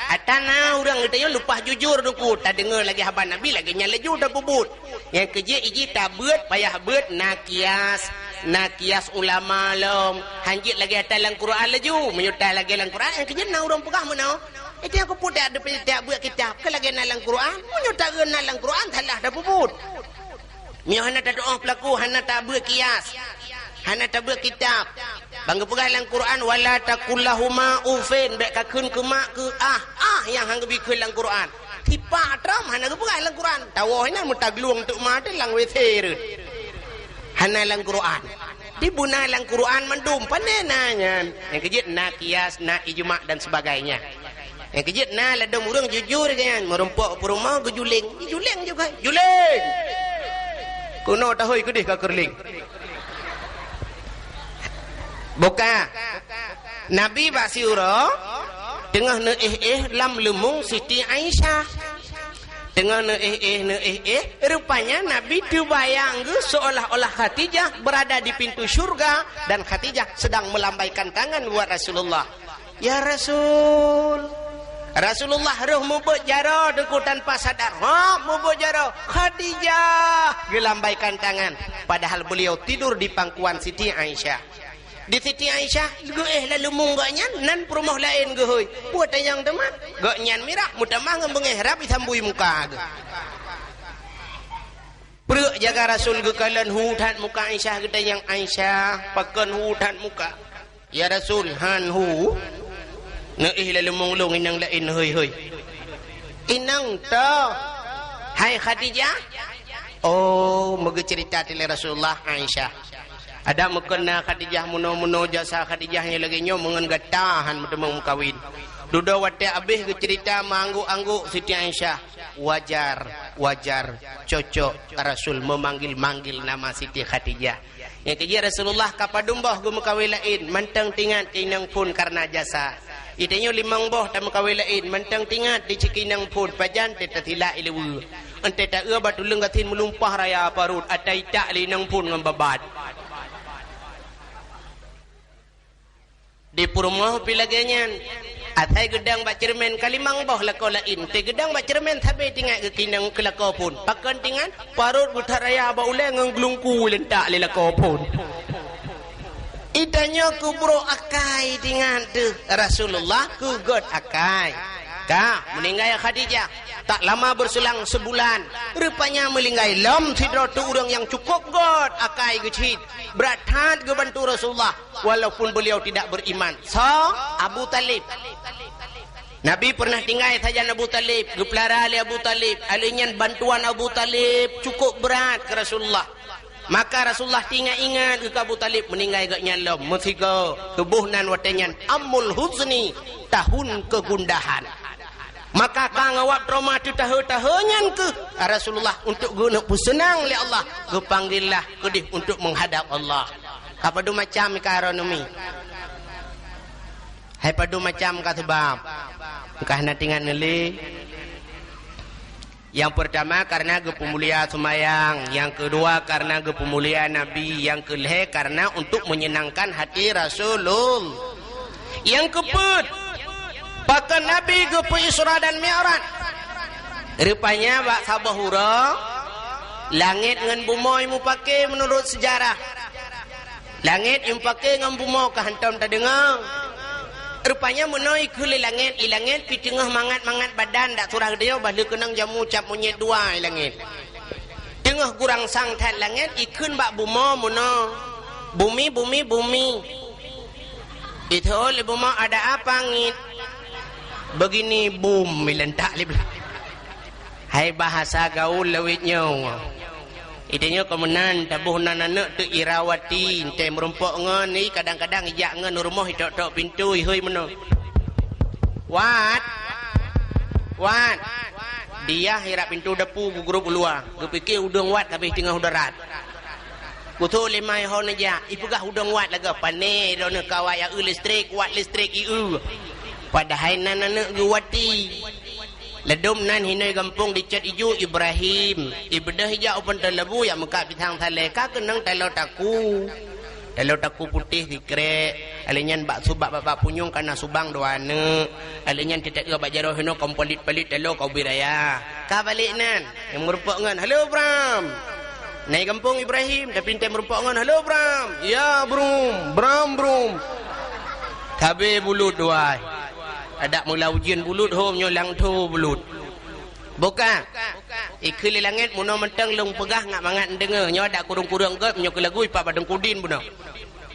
ata na ureuëng geutanyoe leupah jujur teungku, tadeungoe lagée haba Nabi lagée nyan laju tapeubuet. Nyang keujeuet iji tabeuet payah beuet na kias, na kias ulama lom. Hanjeuet lagée ata lam Quran laju, meunyoe ta lagée lam Quran, nyang keujeuet na ureuëng peugah meunoe. Itu nyang keupeue tiak beuet kitab, ka lagée na lam Quran. Meunyoe ta na lam Quran, salah tapeubuet. Meunyoe hana tatuoh peulaku, hana tabeuet kias, hana tabeuet kitab. Ban geupeugah lam Quran, "Wala taqul lahuma uffin," bék kakheun keu mak keu ah, ah nyang han geubi kheun lam Quran. Sipak trom hana geupeugah lam Quran. Tawoe inan meutaglueng teuk ma teuh lam W C reuet. Hana lam Quran. Di beuna lam Quran mandum, pane na nyan. Nyang keujeuet na kias, na ijma dan sebagainya. Nyang keujeuet na ladom ureuëng jujur nyan, meurumpok peurumoh geujuleng. Jijuleng juga. Juleng! Keunoe tahôi keudeh ka keureuling. Buka. Nabi bak siuroe teungoh neuéh-éh lam leumong Siti Aisyah. Teungoh neuéh-éh, neuéh-éh, rupanya Nabi teubayang geuh seolah-olah Khadijah berada di pintu syurga dan Khadijah sedang melambaikan tangan buat Rasulullah. "Ya Rasul." Rasulullah roh mubeuet jaroe Teungku tanpa sadar. Ha, mubeuet jaroe. "Khadijah!" Geulambaikan tangan. Padahal beliau tidur di pangkuan Siti Aisyah. Di Siti Aisyah geuéh lam leumong gobnyan, nan peurumoh laén geuhôi. Peue tanyong teuma? Gobnyan mirah, meutamah ngon beungéh rab isambui muka geuh. Preuk jaga Rasul geukalon hu that muka Aisyah, geutanyong, "Aisyah, pakon hu that muka?" "Ya Rasul, han hu. Neuéh lam leumong lôn inong laén hôi-hôi." "Inong toh, hai Khadijah?" Oh, meugeuceurita lé Rasulullah, Aisyah. Adak meukeuna Khadijah, meunoe-meunoe jasa Khadijah nyang lagée nyoe meungon gata han meuteumé meukawen. Dudoe watée abéh geuceurita meuanggôk-anggôk Siti Aisyah. Wajar, wajar, cocok Rasul memanggil-manggil nama Siti Khadijah. Nyang keujeuet Rasulullah ka padum boh geumeukawen laén, mantong teuingat keu inong phon kareuna jasa. Di tanyoe limong boh tameukawen laén, mantong teuingat di cit keu inong phon, pajan teuh tasilak ileue. Entée taeu bak tuleueng gasien meulumpah raya parot, ata itak lé inong phon ngon babat. Di peurumoh pih lagée nyan. Asai geudong bak ceureumen ka limong boh lakoe laén. Teugeudong bak ceureumen sabe teuingat geukinong keu lakoe phon. Pakon teuingat? Parot geuthat raya bak ulée ngon geulungku lentak lé lakoe phon. Di tanyoe keu brok akai teuingat teuh Rasulullah keu göt akai. Ka, meuninggai Khadijah. Tak lama berselang sebulan, rupanya meuninggai lom sidroe ureuëng nyang cukup göt akai geucit. Brat that geubantu Rasulullah. Walaupun beliau tidak beriman. Soe? Abu Thalib. Nabi pernah tinggai sajan Abu Thalib, geupeulara lé Abu Thalib. Alheuh nyan bantuan Abu Thalib cukup brat keu Rasulullah. Maka Rasulullah teuingat-ingat keu Abu Thalib, meuninggai gobnyan lom. Meusigoe tuboh nan watée nyan Amul Huzni, tahun kegundahan. Maka ka ngon wab trauma teutahe-tahe nyan keuh Rasulullah untuk geuneuk peuseunang lé Allah, geupanggillah keudeh untuk menghadap Allah. Ka padum macam ka aron umi. Hai padum macam ka seubab. Ka hana teuingat neulé. Yang pertama karena geupeumulia seumayang, yang kedua karena geupeumulia Nabi, yang keulhée karena untuk menyenangkan hati Rasulullah. Nyang keupeuet, pakon Nabi geupeu Isra dan Mi'raj. Rupanya bak saboh uroe, langét ngon bumoe mupake meunurot seujarah. Langét mupake ngon bumoe ka hantom tadeungoe. Rupanya meunoe ikheun lé langét, i langét pih teungoh mangat-mangat badan dak surah geutanyoe bah lheueh keunong jamu cap monyét dua i langét. Teungoh gurangsang that langét ikheun bak bumoe meunoe, "Bumi, bumi, bumi." Itu'oh lé bumoe, "Ada apa, Ngit?" "Begini, bum," ilentak lé blah. Hai bahasa gaul lawét nyoe. Itanyoe keu meunan taboh nan aneuk teuk Irawati, entée meurumpok ngon i kadang-kadang ijak ngon u rumoh itok-tok pintoe ihôi meunoe. "Wat! Wat!" Diah irab pintoe dapu geugrôp u luwa, geupike udeueng wat habéh teungoh u darat. Kutô lé mai ho neujak, ipeugah udeueng wat lagée pane droeneuh kawai aeu listrik, wat listrik ieu. Padahai nan aneuk geuwati. Ladôm nan hinoe gampông dicet iju Ibrahim. Ibeudôh ijak u Pantai Labu yak meukat pisang salée ka keunong taloe taku. Taloe taku putéh sikrek. Alheuh nyan bak subak bak-bak punyueng kana subang dua aneuk. Alheuh nyan teutak bak jaroe hinoe komplit-plit taloe ka ubit raya. Ka balek nan. Nyang meurumpok ngon, "Halo, Bram." Nai gampông Ibrahim, tapi entée meurumpok ngon, "Halo, Bram." "Ya, Brum. Bram, Brum." Tabe bulut duai. Adak mula ujeuen bulut hom nyoe langtho bulut. Buka. Ikheun lé langét meunoe mantong lôn peugah ngat mangat neudeungoe. Nyoe adak kureueng-kureueng göt nyoe keu lagu ipak badeng kudin bunoe.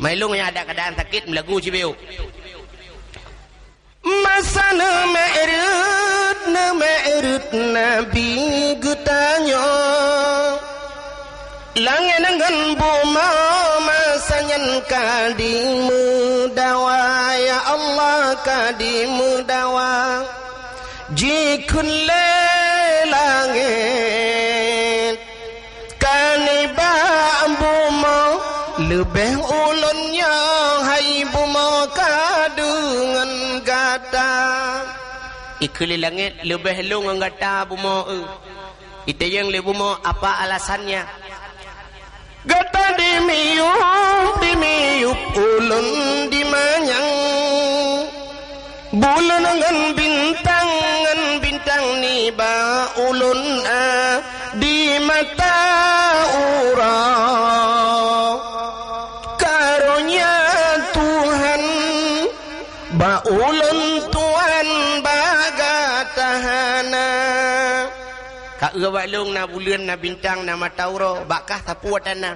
Mai lôn nyang adak keadaan sakét meulagu sibeuk. Masa neumi'raj, neumi'raj Nabi geutanyoe. Langét ngon bumoe masa nyan ka dimeudawa, ya Allah, ka dimeudawa. Jikheun lé langét, ka niba Leubeh ulôn nyoe hai bumoe ka deungon gata. Ikheun lé langét, leubeh lôn ngon gata bumoe, eu. Itanyong lé bumoe, apa alasannya? Gata dimiyueb, dimiyueb ulôn dimanyang. Buleuen ngon bintang, ngon bintang nibak ulôn, a, di mata uroe. Karonya Tuhan bak ulôn tuan bak gata hana. Ka eu bak lôn na buleuen, na bintang, na mata uroe, bak kah sapeue watée na.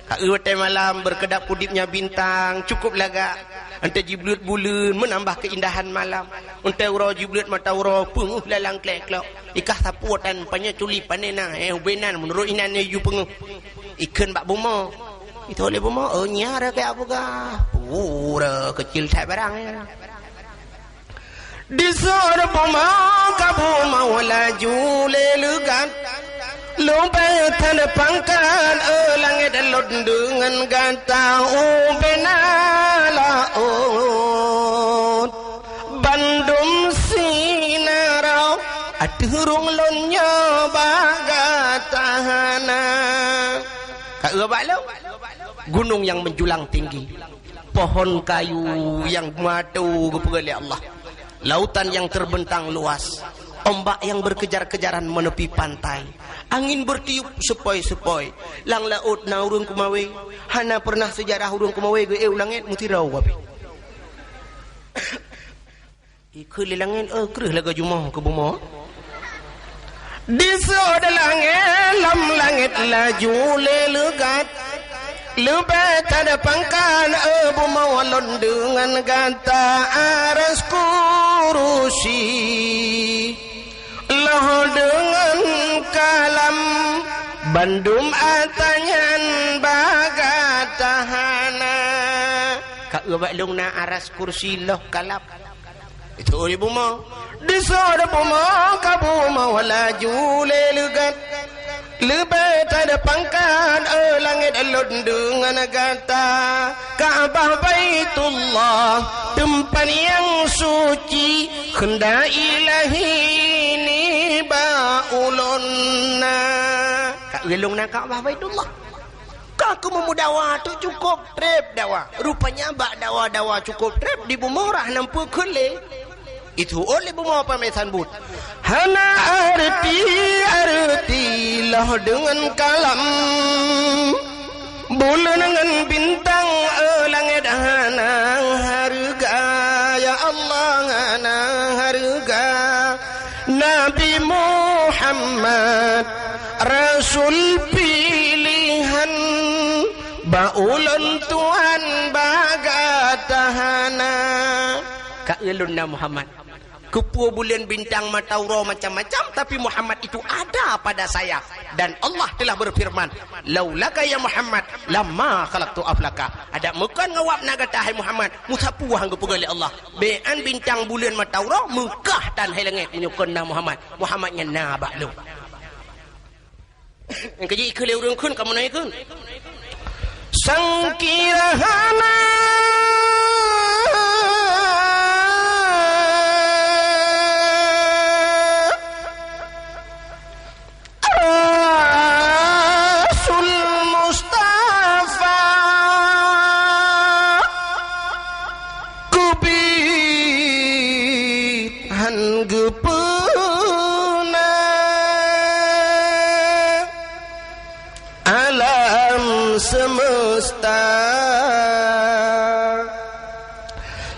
Ka eu watée malam, beureukeudap udeb nyan bintang, cukup lagak. Enteuk jibleuet buleuen, meunambah keuindahan malam. Enteuk uroe jibleuet mata uroe, peungeuh lalang klek-klok. Ikah sapeue tan, panyang culi pané na, eh, ubé nan, meunurot inan nyoe ju peungeuh. Ikheun bak bumoe. Itoe lé bumoe, "Oh, nyan reuka peugah." Pura keucil that barang, ya. Disoe bumoe ka bumoe laju lé leugat. Leubeh that pangkat, eu, langét lôn deungon gata ubé na laôt. Bandum sinarok ateueh rhueng lôn nyoe bak gata hana. Ka eu bak lôn? Gunong nyang menjulang tinggi. Pohon kayu nyang meutô geupeugah lé Allah. Lautan nyang terbentang luas. Ombak nyang berkejar-kejaran menepi pantai. Angin bertiup sepoi-sepoi. Lam laôt na ureuëng keumawé. Hana pernah seujarah ureuëng keumawé geuék u langét meusidroe wapi. Ikheun lé langét, "Oh, kreueh lagée jumoe keu bumoe." Disoe di langét, lam langét laju lé leugat. Leubeh that pangkat, eu, bumoe lôn deungon gata, aras kurusi. Lôn deungon kalam, bandum atra nyan bak gata hana. Ka eu bak lôn na aras kurusi lôn kalam. Itoe di bumoe. Disoe di bumoe ka bumoe laju lé leugat. Leubeh that pangkat, eu, langét lôn deungon gata. Ka'bah Baitullah, teumpat nyang suci, keundak Ilahi nibak ulôn na. Ka eu lôn na Ka'bah Baitullah. Ka keumeung meudawa tu cukôp treb dawa. Rupanya bak dawa-dawa cukôp treb di bumoe rah nan peue kheun lé. Itoe lé bumoe peumisan buet. Hana areuti-areuti lôn deungon kalam. Buleuen ngon bintang, eu, langét hana hareuga. Ya Allah, hana hareuga. Nabi Muhammad, Rasul pilihan, bak ulôn tuan bak gata hana. Ka eu lôn na Muhammad. Keupeue buleuen, bintang, mata uroe macam-macam, tapi Muhammad itu ada pada saya. Dan Allah telah berfirman, "Laulaka ya Muhammad, lama khalaqtu aflaka." Adak meukon ngon wab na gata hai Muhammad, meusapeue han geupeugah lé Allah. Bék an bintang, buleuen, mata uroe meukah tan hai langét meunyoe kon na Muhammad. Muhammad nyan na bak lôn. Nyang keujih ikheun lé ureuëng kheun, kamoe na ikheun. Sangkira hana Rasul Mustafa keubiet han geupeuna. Alam semesta.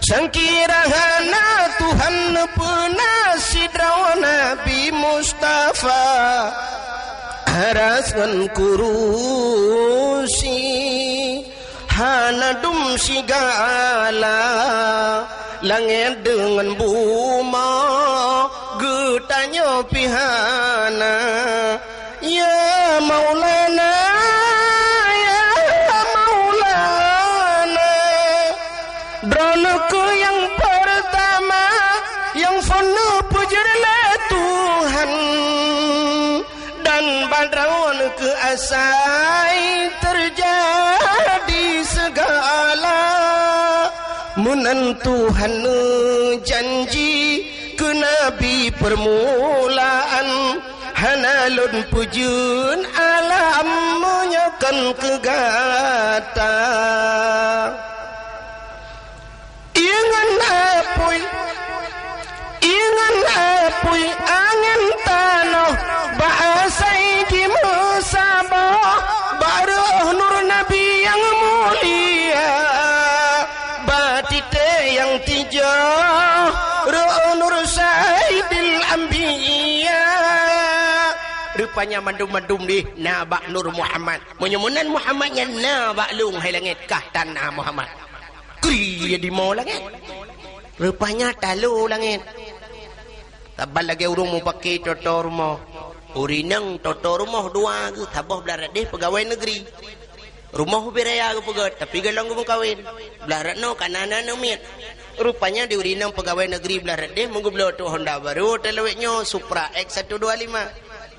Sangkira hana Tuhan peuna sidroe Nabi Mustafa, aras ngon kurusi. Hana dum sigala, langét deungon bumoe, geutanyoe pih hana. Ya Maulana, ya Maulana, Droeneuh kheueh nyang peurtama nyang phon neupeujeuet lé Tuhan, dan bak Droeneuh kheueh asai teujadi Nan Tuhan neujanji keu Nabi peurmulaan, hana lôn peujeuet alam meunyoe kon keu gata. Ingat apui, ingat apui angén tanoh, bak asai jimeusaboh, bak reuôh nur Nabi nyang mulia, bak titée nyang tijoh, reuôh nur Saidil Anbiya. Rupanya mandum-mandum deh na bak nur Muhammad. Meunyoe meunan Muhammad nyan na bak lôn hai langét, kah tan na Muhammad. Kri di mo langét. Rupanya talo langét. Saban lagée ureuëng mupake toto rumoh. Ureuëng inong toto rumoh dua geuh, saboh blah rot deh peugawée neugeri. Rumoh ubé raya geupeugét, tapi golom geumeukawen. Blah rot noe ka na aneuëk miet. Rupanya di ureuëng inong peugawée neugeri blah rot deh meugeubloe trok Honda barô talawét nyoe, Supra X satu dua lima.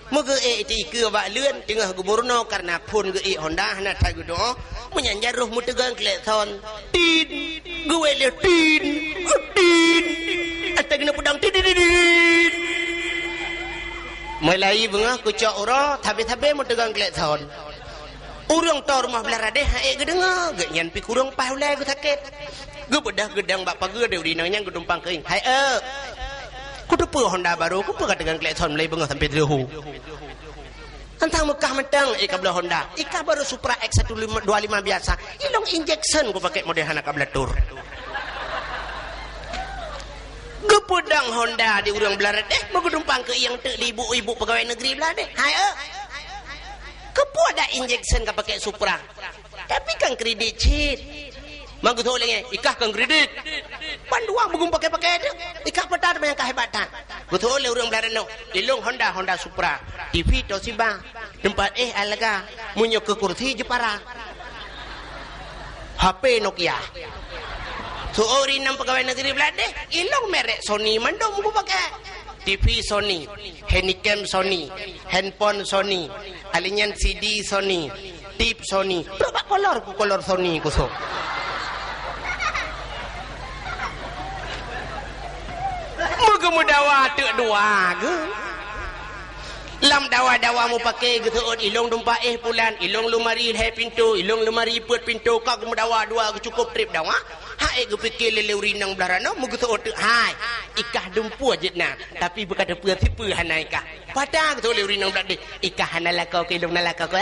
Meugeuék tikeue bak leuen teungoh geumeurunoe kareuna phon geuék Honda hana that geudoe, meunyan jaroe meuteugang klekson. Tin! Geuék lé tin! Tin! Ata geuneuk peudong tin, tin, tin, tin! Meulai beungoh keucok uroe, sabe-sabe meuteugang klekson. Ureuëng toe rumoh blah rot deh han ék geudeungoe, geuh nyan pi kureueng paih ulée geusakét. Geubeudoh geudong bak pageue di ureuëng inong nyan geutumpang keuieng. Hai eu! Kuteupeue Honda barô, keupeue ka teugang klekson mulai beungoh sampoe teuhu. Tantang meukah mantong, eh, ka bloe Honda. Ikah barô Supra X satu lima dua lima biasa. Ilong injection kupake model hana ka beulatôh. Geupeudong Honda di ureuëng blah rot deh, meugeutumpang keuieng teuk di ibu-ibu peugawée neugeri blah deh. Hai eu! Keupeue ada injection kapake Supra? Tapi kan kredit cit. Meugeutôh lé nyan, ikah kan kredit. Banduang beugum pakai-pakai tu. Ikah peutat manyang ka hebat that. Geutôh lé ureuëng blah rot noe. Ilong Honda, Honda Supra. T V Toshiba. Teumpat éh Alga. Meunyoe keu kursi Jepara. H P Nokia. Seuuri nam peugawée neugeri blah deh. Ilong merek Sony mandum geupakai. T V Sony, handycam Sony, handphone Sony, alinyan C D Sony, tip Sony. Trok bak kolor ku kolor Sony kusok. Meugeumeudawa teuk dua geuh. Lam dawa-dawa mupake geuseuôt ilong dumpa éh pulan, ilong leumari lhée pintoe, ilong leumari peuet pintoe, ka geumeudawa dua geuh cukôp treb dawa. Hai geupike lé lé ureuëng inong blah rot noe meugeuseuôt teuk hai. Ikah dumpeue jeuet na. Tapi beukateupeu sipeue hana ikah. Padahai geutôh lé ureuëng inong blah deh, ikah hana lakoe keu ilong na lakoe keu.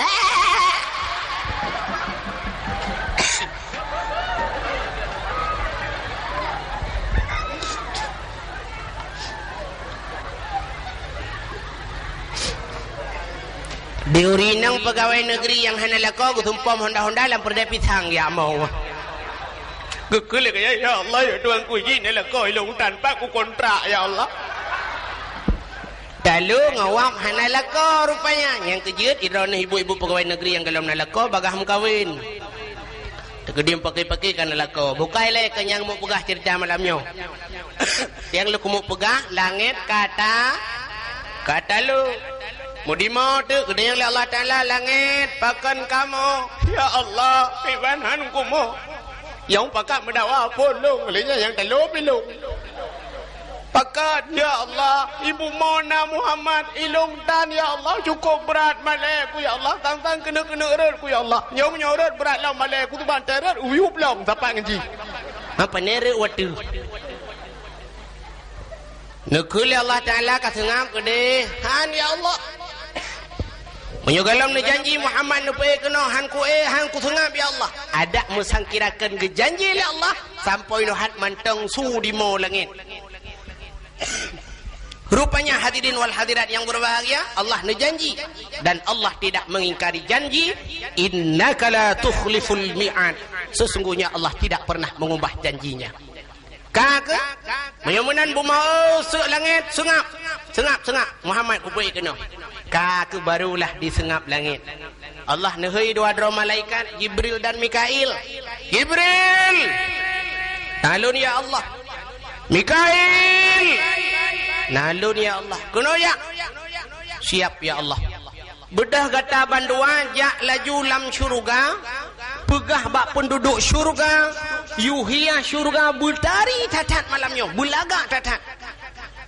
Di ureuëng inong peugawée neugeri nyang hana lakoe geusumpom Honda-Honda lam peureudée pisang ya mau. Geukheun lé gaya, "Ya Allah, ya Tuhanku, jih na lakoe ilong tan, pat kukontrak, ya Allah." Talo ngon wab hana lakoe rupanya. Nyang keujeuet, droeneuh ibu-ibu peugawée neugeri nyang golom na lakoe bagaih meukawen. Teukeudiem paki-paki ka na lakoe. Bukai lé keu nyang meupeugah ceurita malam nyoe. Nyang lôn keumeung peugah, langét ka ta-, ka talo. Meudimoe teuk geudong lé Allah Taala, langét pakon kamoe. Ya Allah, piban han kumoe. Nyang pakat meudawa phon lôn, lé nyan nyang talo pi lôn. Pakat, ya Allah, ibu mo na Muhammad, ilong tan, ya Allah, cukôp brat malée ku, ya Allah, tang-tang keuneuk-keuneuk rot ku, ya Allah. Nyoe meunyoe rot brat lom malée ku, tuban tée rot, uyueb lom sapat ngon jih. Apa nere watèe? Neukheun lé Allah Taala ka seungab keudeh, han, ya Allah. Meunyoe golom neujanji Muhammad neupeuék keunoe, han kuék, han kuseungab, ya Allah. Adak meusangkirakan geujanji lé Allah, sampoe nyoe hat mantong su dimoe langét. Rupanya hadirin wal hadirat yang berbahagia, Allah neujanji dan Allah tidak mengingkari janji, innaka la tukhliful mi'ad. Sesungguhnya Allah tidak pernah mengubah janjinya. Ka keuh, meunyoe meunan bumoe seuk langét, seungab, seungab, seungab, Muhammad kupeuék keunoe. Ka keuh barulah diseungab langét. Allah neuhôi dua droe malaikat, Jibril dan Mikail. Jibril! Na lôn ya Allah. Mikail! Na lôn ya Allah. Keunoe jak. Siap ya Allah. Beudôh gata bandua jak laju lam syeuruga, peugah bak peunduduek syeuruga, Yuhia syurga beutari that-that malam nyoe, beulagak that-that.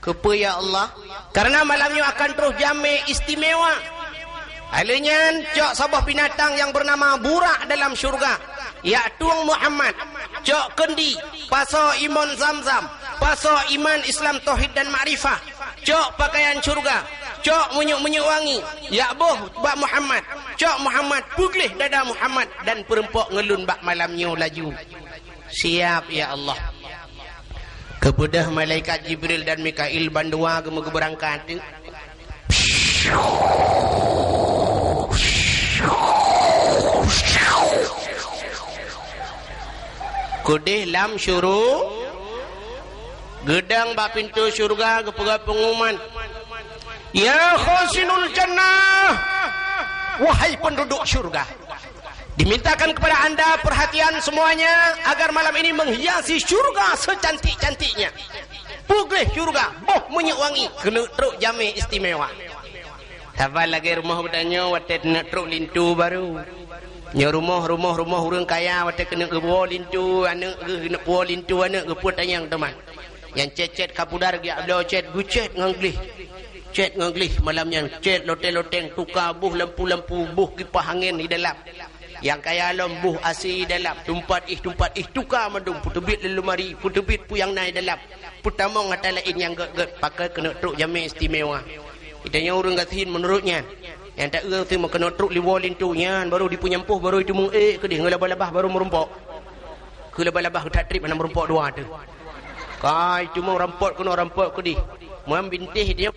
Keupeue ya Allah? Karena malam nyoe akan troh jamé istimewa. Alheuh nyan, cok saboh binatang nyang beunama burak dalam syurga. Jak tueng Muhammad, cok keundi, pasoe imon Zamzam, pasoe iman Islam tauhid dan makrifah, cok pakaian syurga, cok minyeuk-minyeuk wangi, jak boh bak Muhammad, cok Muhammad, peugleh dada Muhammad dan peurumpok ngon lôn bak malam nyoe laju. Siap, ya Allah. Keupeudeh malaikat Jibril dan Mikail bandua geumeubeurangkat. Keudeh lam syuru-, geudong bak pintoe syurga geupeugah peungumuman, "Ya khazinul jannah, wahai penduduk syurga, dimintakan kepada anda perhatian semuanya agar malam ini menghiasi syurga secantik-cantiknya. Peugleh syurga, boh minyeuk wangi, keuneuk trok jamé istimewa." Saban lagée rumoh geutanyoe watée keuneuk trok linto barô. Nyoe rumoh, rumoh, rumoh ureuëng kaya watée keuneuk geupuwoe linto aneuëk geuh, keuneuk puwoe linto aneuëk geuh, peue tanyong teuma. Nyang cét-cét ka pudar geujak bloe cét, geucét ngon gleh. Cét ngon gleh malam nyan, cét loteng-loteng, tuka boh lampu-lampu, boh kipah angén di dalam. Nyang kaya lom boh asi di dalam, teumpat ih, teumpat ih, tuka mandum, peuteubiet lam leumari, peuteubiet peue nyang na di dalam. Peutamong atra laén nyang gét-gét, pakon keuneuk trok jamé istimewa. Geutanyoe ureuëng gasien meunurot nyan. Nyang taeu teuma keuneuk trok liwoe linto nyan, barô dipeunyampôh, barô jiteumeung ék keudeh, ngon laba-laba barô meurumpok. Keu laba-laba that treb hana meurumpok dua teuh. Kai teuma rampot keunoe rampot keudeh. Meunyo bintéh dia